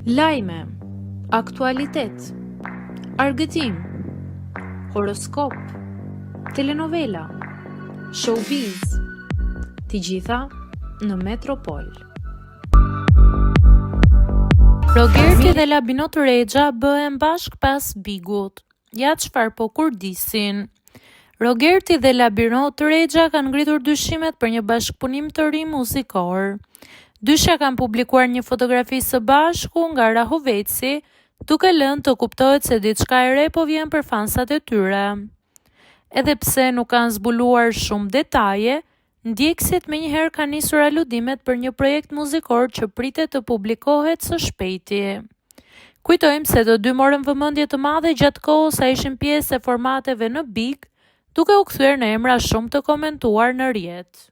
Lajme, aktualitet, argëtim, horoskop, telenovela, showbiz, të gjitha në Metropol. Rogerti dhe Labinot Rexha bëhen bashkë pas Bigut. Ja çfarë po kurdisin. Rogerti dhe Labinot Rexha kanë ngritur dyshimet për një bashkëpunim të ri muzikor. Dyshja kanë publikuar një fotografi së bashku nga Rahoveci, duke lënë të kuptohet se diçka e re po vjen për fansat e tyre. Edhe pse nuk kanë zbuluar shumë detaje, Ndjekësit menjëherë kanë nisur aludimet për një projekt muzikor që pritet të publikohet së shpejti. Kujtojmë se të dy morën vëmendje të madhe gjatë kohës sa ishin pjesë e formateve në Big, duke u kthyer në emra shumë të komentuar në rrjet.